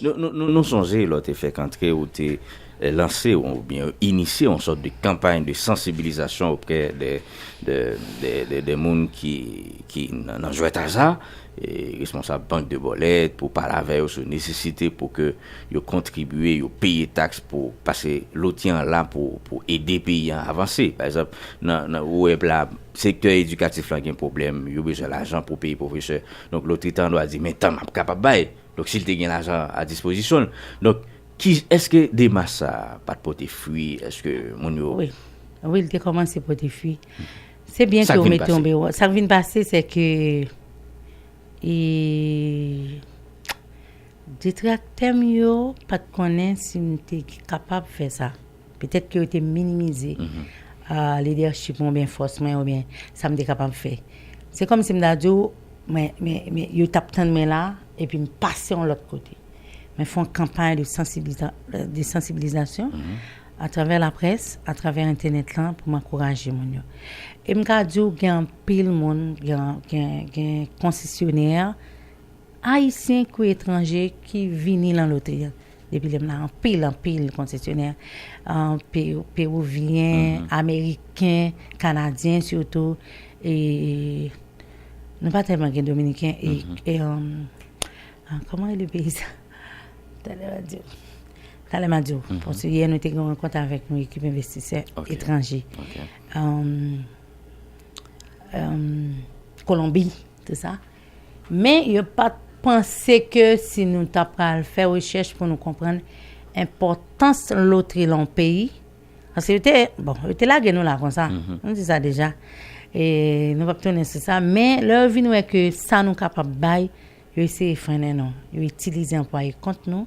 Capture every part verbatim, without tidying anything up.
Nou, nou, nou, nou sonje lè w te fèk antre, ou te eh, lanse oubyen inisye yon sòt de kanpay de sansibilizasyon oprè de, de, de, de, de moun ki, ki nan, nan jwèt aza, e responsab bank de bòlèt, pou pale avè yo sou nesesite pou ke yo kontribye, yo peye taks pou, paske lotri an la pou, pou ede peyi an avanse. Pa egzanp, nan, nan, ou wè la, sektè edikatif lan gen pwoblèm, yo bezwen lajan pou peye pwofesè. Donk, lotri ta an dwa di, men tan m ap kapab bay. Donk, si l te gen lajan a dispozisyon l. Donk, ki, èske demach sa a pa t pote fwi? Èske moun yo Wi. Wi, l te kòmanse pote fwi. Se byen Sa ke k ou vin mete yon pase? Bewo. Sa k vin pase, se ke e, detraktè m yo pa t konnen si m te kapab fè sa. Petèt ke yo te minimize Mhm. a, lidèchip mwen oubyen fòs mwen oubyen sa m te kapab fè. Se kòmsi m ta di w, men, men, men yo t ap tann mwen la, epi m pase yon lòt kote. Mwen fè yon kanpay de sansibiliza-, de sansibilizasyon Mhm. atravè laprès, atravè entènèt lan pou m ankouraje moun yo. E m ka di w gen anpil moun, gen, gen, gen konsesyonè ayisyen kou etranje ki vini nan lotri an. Depi lè m la, anpil, anpil konsesyonè, an, pe-, pewouvyen, Mhm. ameriken, kanadyen sitou. E nou pa tèlman gen dominiken. E, Mhm. e, um, ah, kòman rele peyi sa? Talè m a di w. Talè m a di w. Mhm. Paske yè nou te gen yon rankont avèk yon ekip envestisè Ok. etranje. Ok. Um, um, Kolonbi, tout sa. Men yo pa t panse ke si nou ta pral fè rechèch pou nou konprann enpòtans lotri lan yon peyi, paske yo te, bon, yo te lage nou la konsa. Mhm. Nou di sa deja. E nou p ap tounen sou sa. Men lè yo vin wè ke sa nou kapab bay, yo eseye frennen nou. Yo itilize anplwaye kont nou.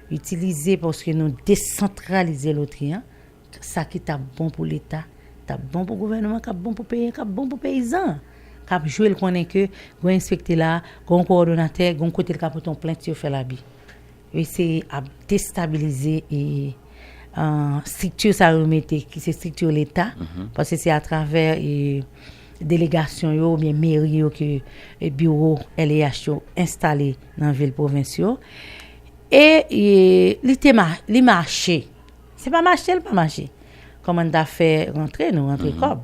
Yo itilize paske nou desantralize lotri an. Sa ki t ap bon pou Leta, t ap bon pou gouvènman, k ap bon pou peyi, k ap bon pou peyizan. K ap jwe l konnen ke gon enspektè la, gon kowòdonatè, gon kote l ka pote yon plent si yo fè l abi. Yo eseye ap destabilize e, an, estrikti sa yo mete, ki se estrikti Leta, Mhm. paske se atravè e, delegasyon yo oubyen meri yo ke e, biwo L E H yo enstale nan vil pwovens yo. E, e li te ma-, li mache. Se pa mache, li pa mache. Kòman n ta fè rantre, nou rantre Mhm. kòb.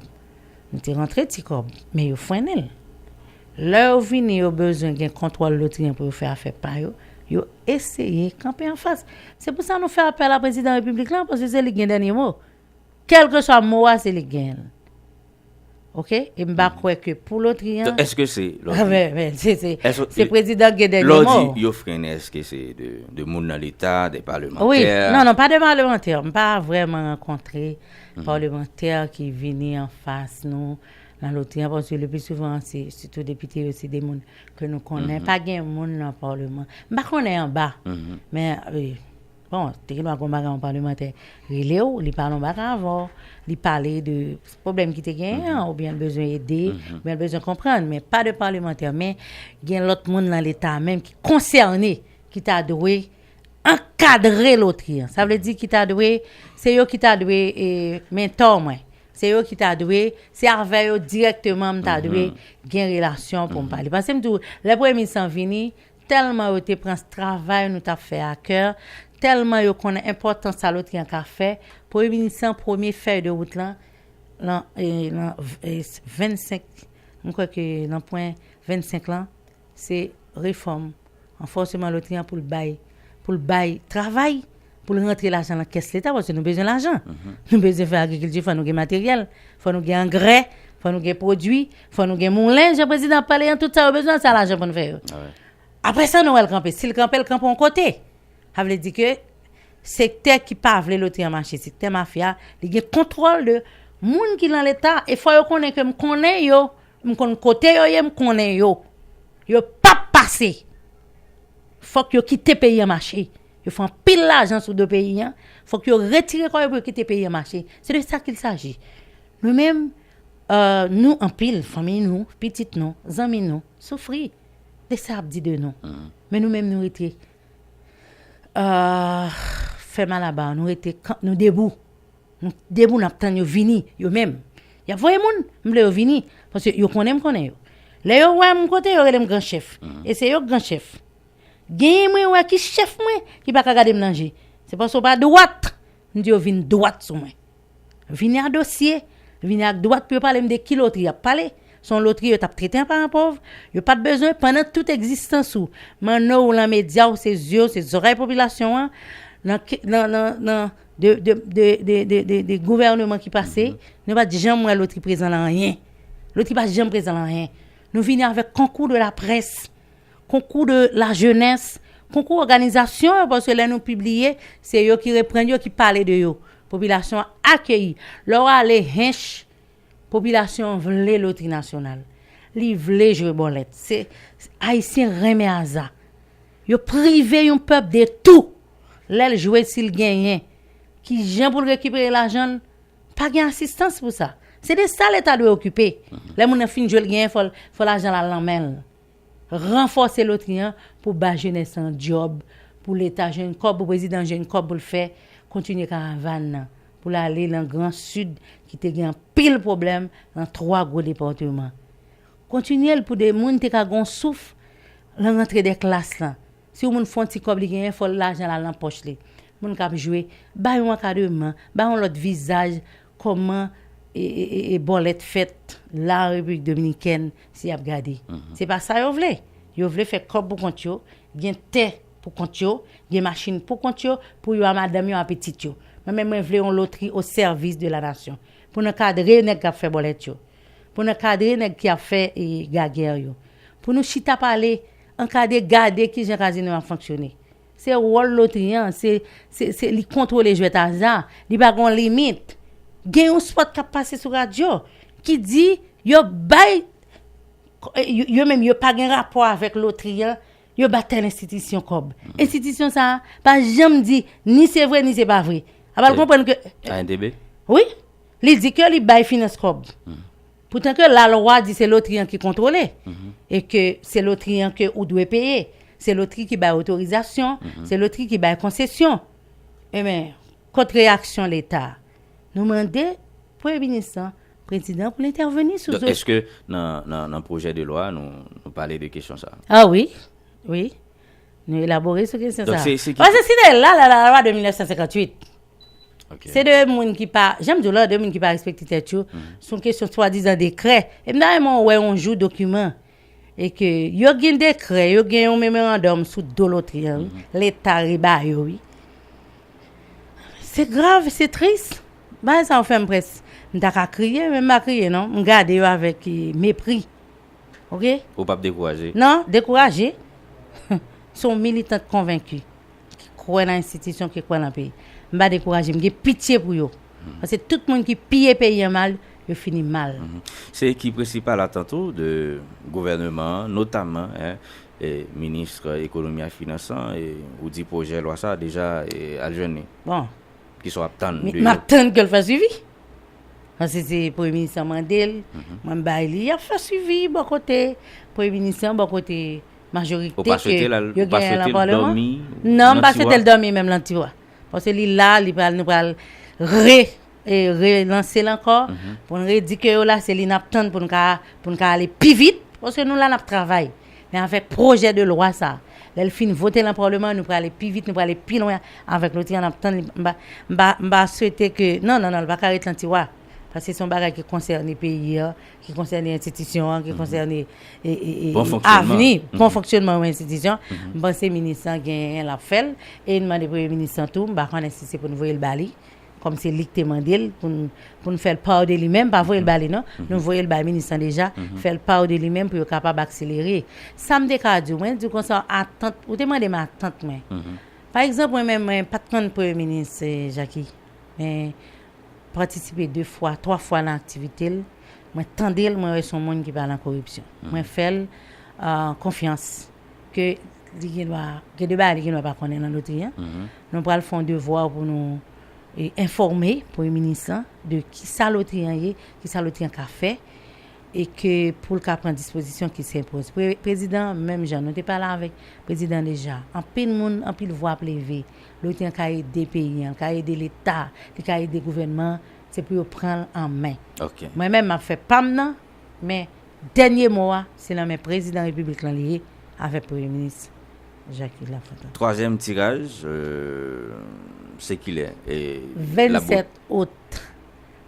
Nou te rantre ti kòb, men yo frennen l. Lè yo vini, yo bezwen gen kontwòl lotri an pou yo fè afè pa yo, yo eseye kanpe anfas. Se pou sa nou fè apèl a prezidan repiblik lan, paske se li ki gen dènye mo. Kèlkeswa mo a, se li ki genyen l. Ok? E m pa kwè ke pou lotri an Donk, èske se, lè w di, Men, men, se, se, èske, se prezidan ki gen dènye lè w mo. Di yo frennen, èske se de, de moun nan Leta, de Wi, palmantè? Non, non, pa de palmantè. M pa vrèman rankontre Mhm. palmantè ki vini anfas nou nan lotri an, paske le pli souvan, se sitou depite yo, se de moun ke nou konnen. Mhm. Pa gen moun nan palman. M pa konnen anba. Mhm. Men, e, bon, te gen dwa gon bagay yon palmantè rele w, li pale yon bagay avè w, li pale de pwoblèm ki te genyen an, Mhm. oubyen l bezwen ede, Mhm. oubyen l bezwen konprann, men pa de palmantè. Men gen lòt moun nan Leta menm ki konsène, ki ta dwe ankadre lotri an. Sa vle di ki ta dwe, se yo ki ta dwe, e, mentò mwen. Se yo ki ta dwe, se avè yo dirèkteman m ta dwe Mhm. gen relasyon pou m Mhm. pale. Paske m di w, lè premye minis lan vini, tèlman yo te pran travay nou t ap fè a kè, tèlman yo konnen enpòtans sa lotri an ka fè, premye minis lan premye fèy de wout lan, lan, e, lan, e, vennsenk, m kwè ke nan pwen vennsenk lan, se refòm, ranfòseman lotri an pou l bay, pou l bay travay, pou l rantre lajan nan kès Leta, paske nou bezwen lajan. Mhm. Nou bezwen fè agrikilti, fò nou gen materyèl, fò nou gen angrè, fò nou gen pwodui, fò nou gen moulen. Jan prezidan ap pale an, tout sa yo bezwen, se lajan pou n fè yo. Ah ouais. Apre sa, nou wè l kanpe. Si l kanpe, l kanpe yon kote. Sa vle di ke sektè ki pa vle lotri an mache, sektè mafya, li gen kontwòl de moun ki nan Leta, e fò yo konnen ke m konnen yo, m konn kote yo ye, m konnen yo. Yo p ap pase. Fòk yo kite peyi an mache. Yo fè anpil lajan sou do peyi an. Fòk yo retire kò yo pou yo kite peyi an mache. Se de sa qu'il s'agit. Nou menm, euh, nou anpil, fanmi nou, pitit nou, zanmi nou, soufri de sa y ap di de nou. Mhm. Men nou menm, nou rete, euh, fè malaba, nou rete kan-, nou debou. Nou debou, n ap tann yo vini, yo menm. Y ap voye moun, m vle yo vini, paske yo konnen m konnen yo. Lè yo wè m kote, yo rele m gran chèf. Mhm. E se yo k gran chèf. Genyen mwen wè ki chèf mwen ki pa ka gade m nan je. Se paske w pa dwat. M di yo vin dwat sou mwen. Vini a dosye, vini ak dwat pou yo pale m de ki lotri y ap pale. Se yon lotri yo t ap trete an paran pòv. Yo pa t bezwen, pandan tout egzistans ou, manno w lan medya w, se zye w, se zòrèy popilasyon an, nan, ke- nan, nan, nan de, de, de, de, de, de, de gouvèneman ki pase, nou pa t janm wè lotri prezan lan anyen. Lotri pa t janm prezan lan anyen. Nou vini avèk konkou de la près, konkou de la jenès, konkou òganizasyon yo, paske lè nou pibliye, se yo ki reprann yo, ki pale de yo. Popilasyon an akeyi. Lè w ale Hench, popilasyon an vle lotri nasyonal. Li vle jwe bòlèt. Se Ayisyen renmen aza. Yo prive yon pèp de tou. Lè l jwe, si l genyen, ki jan pou l rekipere lajan l, pa gen asistans pou sa. Se de sa Leta dwe okipe. Lè moun nan fin jwe, l genyen, fò, l- fò lajan l al nan men l. Ranfòse lotri an pou bay jenès lan djòb, pou Leta jwenn kòb, pou prezidan jwenn kòb pou l fè, kontinye karavàn nan, pou l ale nan Gran Sid ki te gen anpil pwoblèm nan twa gwo depatman. Kontinye l pou de moun te ka gon souf lan rantre de klas lan. Si yon moun fè yon ti kòb li genyen, fò lajan l al nan pòch li. Moun k ap jwe, bay yon ankadreman, bay yon lòt vizaj, kòman e, e, e, e bòlèt fèt la an Repiblik Dominikèn, si y ap gade. Se pa sa yo vle. Yo vle fè kòb pou kont yo, gen tè pou kont yo, gen machin pou kont yo, pou yo a madanm yo, a pitit yo. Mwen menm, mwen vle yon lotri o sèvis de la nasyon. Pou n ankadre nèg k ap fè bòlèt yo. Pou n ankadre nèg ki ap fè e, gagè yo. Pou nou chita pale, ankadre, gade kijan kazino ap fonksyone. Se wòl lotri an, se, se, se li kontwole jwèt aza, li pa gon limit. Gen yon spòt k ap pase sou radyo ki di yo bay, yo, yo menm yo pa gen rapò avèk lotri an, yo ba tèl enstitisyon kòb. Enstitisyon sa a pa janm di ni se vre ni se pa vre. A pa l konprann ke A N T B? Wi, li di ke li bay finans kòb. Poutan ke lalwa di se lotri an ki kontwole, e ke se lotri an ke ou dwe peye, se lotri ki bay otorizasyon, se lotri ki bay konsesyon. Ebyen, kot reyaksyon Leta? Nou mande Premye Minis lan, Prezidan pou l entèveni sou Donk, zot. Èske nan, nan, nan pwojè de lwa, nou, nou pale de kesyon sa a? A wi, wi. Nou elabore sou kesyon Donk, sa a. se, se ki Paske si te la, la, la, la lwa de mil nèf san senkantuit. Ok. Se de moun ki pa, jan m di w la, de moun ki pa respekte tèt yo. Se yon kesyon swadizan dekrè. E m ta renmen wè yon jou dokiman. E ke yo gen dekrè, yo gen yon memorandòm sou do lotri an, wi. Leta reba yo, wi. Se grav, se tris. Bagay sa yo fè m près. M ta ka kriye, men m pa kriye, non. M gade yo avèk, eh, mepri. Ok? Ou p ap dekouraje? Non, dekouraje. Se yon militant konvenki. Ki kwè nan enstitisyon, ki kwè nan peyi. M pa dekouraje, m gen pitye pou yo. Paske tout moun ki piye peyi an mal, yo fini mal. Se ki prensipal atant ou de gouvèneman an, notaman, en, e, minis ekonomi ak finans lan, e, ou di pwojè lwa sa a deja, e, al jwenn li? Bon. Kisa w ap tann de yo? M ap tann ke l fè swivi. Paske se premye minis lan mande l, mwen m bay li, y ap fè swivi bò kote premye minis lan, bò kote majorite ke yo genyen nan palman. Non, m pa swete l dòmi menm lan tiwa. Paske li la, li pral, nou pral re, e, relanse l ankò, pou n redi ke yo la, se li n ap tann pou n ka, pou n ka ale pi vit, paske nou la, n ap travay. Men avèk pwojè de lwa sa, lè l fin vote lan palman, nou prale pi vit, nou prale pi lwen avèk lotri an, n ap tann li. M pa, m pa, m pa swete ke, non, non, non, l pa ka ret lan tiwa. Paske se yon bagay ki konsène peyi an, ki konsène enstitisyon an, ki konsène, e, e, e, avni, bon fonksyonman yon enstitisyon. M panse minis lan genyen l ap fè l, e n mande premye minis lan tou, m pa konnen si se pou n voye l ba li, kòm se li k te mande l, pou n, pou n fè l pa de li menm, pa voye l ba li non, nou voye l bay minis lan deja, fè l pa de li menm pou yo kapab akselere. Sa m te ka di w, mwen di w konsa, atant, ou te mande m atant mwen. Pa egzanp, mwen menm, mwen pa t konn premye minis, eh, Jacky, men patisipe de fwa, twa fwa nan aktivite l. Mwen tande l, mwen wè se yon moun ki pa nan koripsyon. Mwen fè l, ah, konfyans ke li gen dwa, gen de bagay li gen dwa pa konnen nan lotri an. Nou pral fè yon devwa pou nou, e, enfòme premye minis lan de kisa lotri an ye, kisa lotri an ka fè, e ke pou l ka pran dispozisyon ki senpoze. Pre-, prezidan, menm jan, nou te pale avèk prezidan deja. Anpil moun, anpil vwa ap leve. Lotri an ka ede peyi an, ka ede Leta, li ka ede gouvènman an, se pou yo pran l an men. Ok. Mwen menm, m ap fè pa m nan, men dènye mo a, se nan men prezidan repiblik lan li ye, avèk premye minis. Jackie Lafontant. Twazyèm tiraj, euh, se kilè? E l ap vennsenk out.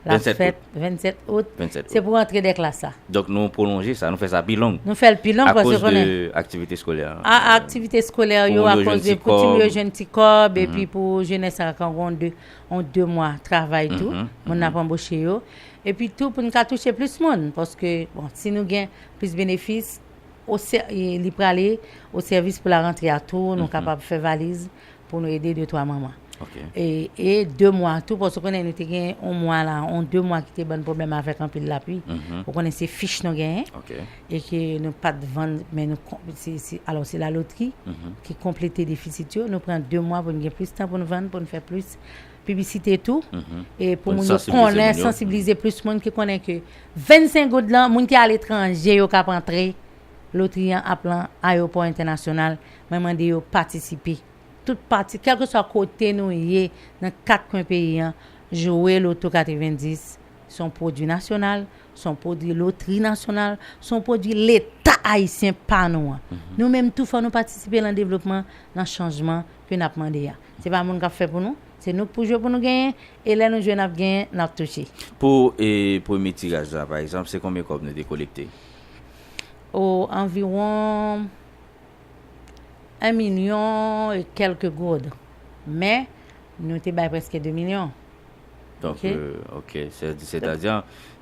L ap fèt vennsenk out. Se pou rantre dè klas la. Donk, nou pwolonje sa, nou fè sa pi long. Nou fè l pi long paske konnen. Akoz de aktivite eskolè. A, aktivite eskolè yo, akoz de koutim yo jwenn ti kòb, epi pou jenès la ka gon de, on de mwa travay tou. Moun ap anboche yo. Epi tou, pou n ka touche plis moun, paske, bon, si nou gen plis benefis, o sè- e li prale o sèvis pou la rantre a tou, nou kapab fè valiz pou nou ede de twa manman. E, e de mwa tou, paske konnen nou te gen on mwa la, on de mwa ki te ban n pwoblèm avèk anpil lapli. Ou konnen se fich nou genyen, e ke nou pa t vann, men nou, se, se, alò se la lotri ki konplete defisit yo. Nou pran de mwa pou n gen plis tan pou n vann, pou n fè plis piblisite tou, e pou moun yo konnen, sansibilize plis moun ki konnen ke vennsenk goud lan, moun ki aletranje yo k ap antre, lotri an ap lan ayewopò entènasyonal, mwen mande yo patisipe. Tout pati, kèlkeswa kote nou ye nan kat kwen peyi an, jwe loto katrevenndis, se yon pwodui nasyonal, se yon pwodui lotri nasyonal, se yon pwodui Leta ayisyen pa nou an. Nou menm tou fò nou patisipe nan devlopman, nan chanjman ke n ap mande a. Se pa moun k ap fè pou nou, se nou k pou jwe pou nou genyen, e lè nou jwe n ap genyen, n ap touche. Pou, e, premye tiraj la, pa egzanp, se konbyen kòb nou te kolekte? O, anviwon en milyon e kèlke goud. Men, nou te bay prèske de milyon. Donk, ok, sètadi,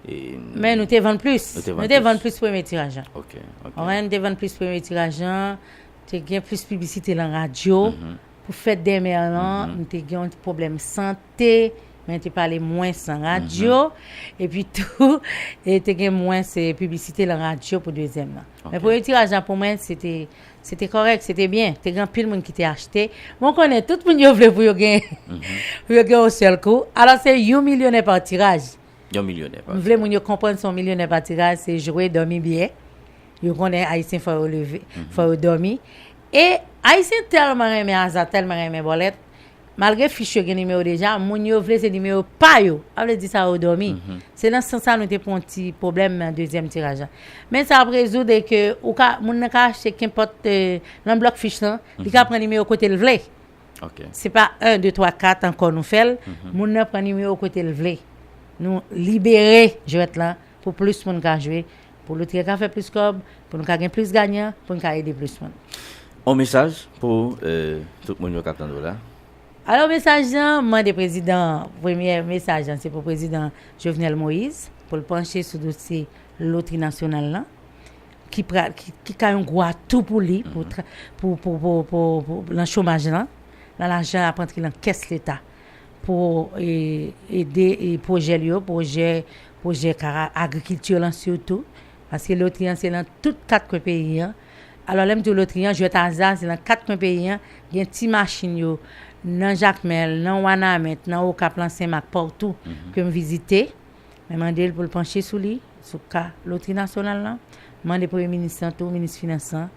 men nou te vann plis. Nou te vann plis premye tiraj lan. Ok, ok. Nou te vann plis premye tiraj lan. Te gen plis piblisite lan radyo. Pou fèt dè mè lan, nou te gen yon pwoblèm sante, men te pale mwens lan radyo. Epi tou, e te gen mwens, e, piblisite lan radyo pou dezyèm lan. Men premye tiraj lan pou mwen, se te, se te kòrèk, se te byen. Te gen anpil moun ki te achte. Mwen konnen tout moun yo vle pou yo gen, pou yo gen yon sèl kou. Alò, se yon milyonè pa tiraj. Yon milyonè pa tiraj. M vle moun yo konprann se yon milyonè pa tiraj, se jwe, dòmi byen. Yo konnen Ayisyen fò yo leve, fò yo dòmi. E Ayisyen tèlman renmen aza, tèlman renmen bòlèt, malgre fich yo gen nimewo deja, moun yo vle se nimewo pa yo. Sa vle di sa yo dòmi. Se nan sans sa nou te pran yon ti pwoblèm nan dezyèm tiraj la. Men sa ap rezoud e ke ou ka, moun nan ka achte kenpòt, e, nan blòk fich lan, li ka pran nimewo kote l vle. Se pa en, de, twa, kat ankò nou fè l. Moun nan pran nimewo kote l vle. Nou libere jwèt lan pou plis moun ka jwe, pou lotri a ka fè plis kòb, pou nou ka gen plis ganyan, pou nou ka ede plis moun. On mesaj pou, e, tout moun yo k ap tande w la? Alò, mesaj lan, m mande prezidan, premye mesaj lan, se pou prezidan Jovenel Moïse, pou l panche sou dosye lotri nasyonal lan, ki pra-, ki, ki ka yon gwo atou pou li, pou tra-, pou, pou, pou, pou, pou, lan chomaj lan, lan lajan ap antre lan kès Leta pou, e, ede, e, pwojè li yo, pwojè, pwojè kara-, agrikilti lan sitou, paske lotri an se lan tout kat kwen peyi an. Alò, lè m di w lotri an, jwèt aza, se lan kat kwen peyi an, gen ti machin yo, nan Jakmèl, nan Wanament, nan Okap, lan Senmak, patou ke m vizite. Men mande l pou l panche sou li, sou ka lotri nasyonal lan. Mande premye minis lan tou, minis finans lan,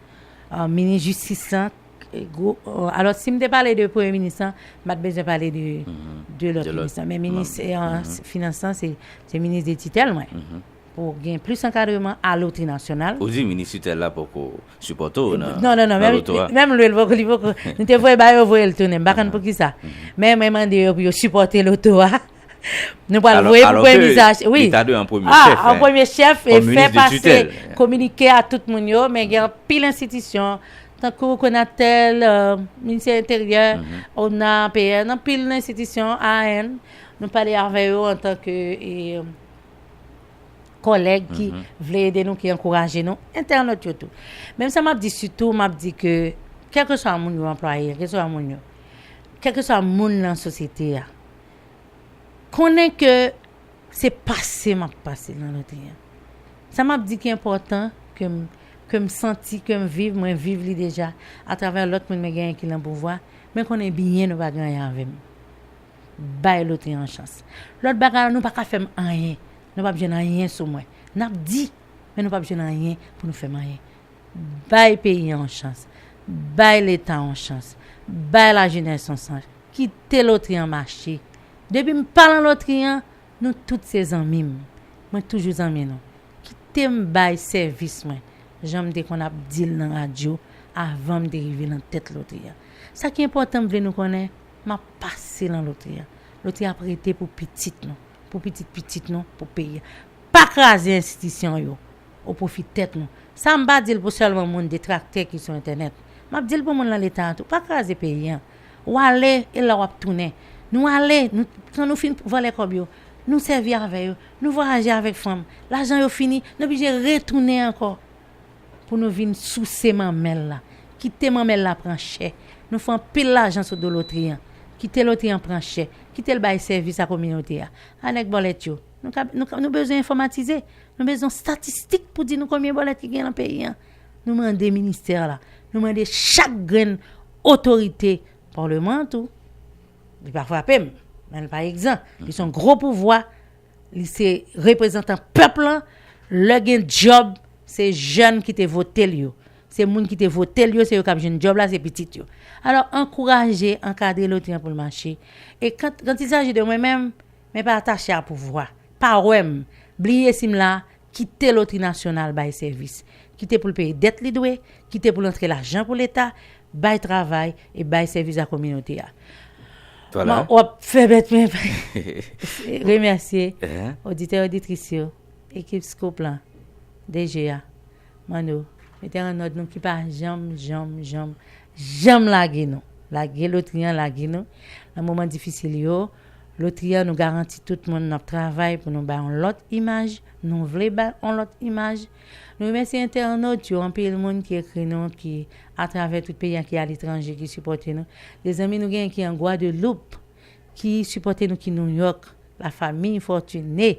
a, minis jistis lan, e, gwo, e, alò, si m te pale de premye minis lan, m pa t bezwen pale de, de lòt minis lan. Men minis, e, a, finans lan, se, se minis de titèl mwen. Pou gen plis ankadreman a lotri nasyonal. Ou di minis titèl la poko sipòte w nan, non, non, non, nan menm, loto a? Menm lwe l poko, li poko. Nou te voye ba yo, voye l tounen. M pa konn poukisa. Men mwen mande yo pou yo sipòte loto a. Nou pral voye pou premye minis. Wi. Li ta dwe an premye chèf, an premye chèf, e fè pase kominike a tout moun yo, men gen anpil enstitisyon, tankou Konatel, e, Ministè Enteryè, ona, P N, anpil enstitisyon, A N, nou pale avè yo antanke, e, kòlèg ki vle ede nou, ki ankouraje nou, entènot yo tou. Men sa m ap di sitou, m ap di ke, kèlkeswa moun yo anplwaye, kèlkeswa moun yo, kèlkeswa moun nan sosyete a, konnen ke se pase m ap pase nan lotri an. Sa m ap di ki enpòtan, ke m, ke m santi, ke m viv, mwen viv li deja, atravè lòt moun mwen genyen ki lan pouvwa, men konnen byen nou pa gen anyen avè m. Bay lotri an chans. Lòt bagay la, nou pa ka fè m anyen. Nou p ap jwenn anyen sou mwen. N ap di, men nou p ap jwenn anyen pou nou fè m anyen. Bay peyi an yon chans. Bay Leta yon chans. Bay lajenès yon chans. Kite lotri an mache. Depi m pa lan lotri an, nou tout se zanmi m. Mwen toujou zanmi nou. Kite m bay sèvis mwen, jan m te konn ap di l nan radyo, avan m te rive nan tèt lotri a. Sa ki enpòtan m vle nou konnen, m ap pase nan lotri a. Lotri a ap rete pou pitit nou, pou pitit pitit nou, pou peyi a. Pa kraze enstitisyon yo o pwofi tèt nou. Sa m pa di l pou sèlman moun detraktè ki sou entènèt. M ap di l pou moun nan leta a tou. Pa kraze peyi a. W ale, e la w ap tounen. Nou ale, nou, kan nou fin vòlè kòb yo, nou sèvi avè yo, nou vwayaje avèk fanm. Lajan yo fini, nou blije retounen ankò pou nou vin souse manmèl la. Kite manmèl la pran chè. Nou fè anpil lajan sou do lotri an. Kite lotri an pran chè. Kite l bay sèvis a kominote a. A nèg bòlèt yo. Nou, ka, nou, ka, nou bezwen enfòmatize. Nou bezwen statistik pou di nou konbyen bòlèt ki gen nan peyi an. Nou mande ministè la. Nou mande chak grenn otorite, paleman an tou. Li pa frape m, men li pa egzan. Li se yon gwo pouvwa. Li se reprezantan pèp lan. Lè gen djòb, se jèn ki te vote l yo. Se moun ki te vote l yo, se yo k ap jwenn djòb la, se pitit yo. Alò, ankouraje, ankadre lotri an pou l mache. E kan, quand il s'agit de mwen menm, men pa atache a pouvwa. Pa wè m. Bliye si m la, kite lotri nasyonal bay sèvis. Kite pou l peye dèt li dwe, kite pou l antre lajan pou leta, bay travay e bay sèvis a kominote a. Voilà. W ap fè bèt men remèsye oditè, oditris yo, ekip Scoop lan, D G a, Manno, mete an nòd nou ki pa janm, janm, janm, janm lage nou. Lage lotri an, lage nou. Nan moman difisil yo, lotri an, nou garanti tout moun n ap travay pou nou bay yon lòt imaj, nou vle bay yon lòt imaj. Nou remèsye entènòt yo, anpil moun ki ekri nou, ki atravè tout peyi an, ki aletranje, ki sipòte nou. De zanmi nou genyen ki an Gwadloup, ki sipòte nou, ki Nouyòk, la famille Fortuné,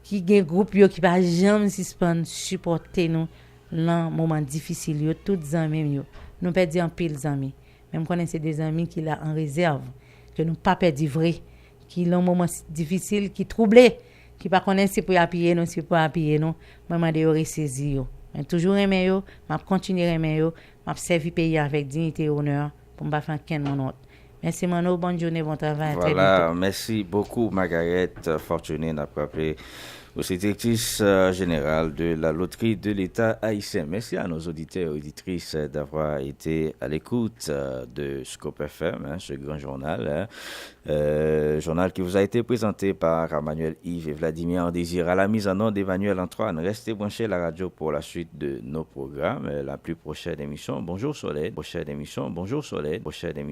ki gen gwoup yo ki pa janm sispann sipòte nou nan moman difisil yo, tout zanmi m yo. Nou pèdi anpil zanmi. Men m konnen se de zanmi ki la an rezèv, ke nou pa pèdi vre, ki lan moman difisil, ki twouble, ki pa konnen si pou y apiye nou, si pou apiye nou. Mwen mande yo resezi yo. Mwen toujou renmen yo, m ap kontinye renmen yo, m ap sèvi peyi a avèk diyite e onè pou m pa fè ankenn moun wont. Mèsi Manno, bòn jounen, bon travay, à très bientôt. Voilà, merci beaucoup Margaret Fortuné, n ap raple ou se direktris euh, générale de la loterie de l'État haïtien. Merci à nos auditeurs et auditrices euh, d'avoir été à l'écoute euh, de Scoop F M, hein, ce grand journal. Hein. Euh, journal qui vous a été présenté par Emmanuel Yves et Vladimir Désir, à la mise en onde d'Emmanuel Antoine. Restez branchés à la radio pour la suite de nos programmes. Euh, La plus prochaine émission, Bonjour Soleil, prochaine émission, Bonjour Soleil, prochaine émission.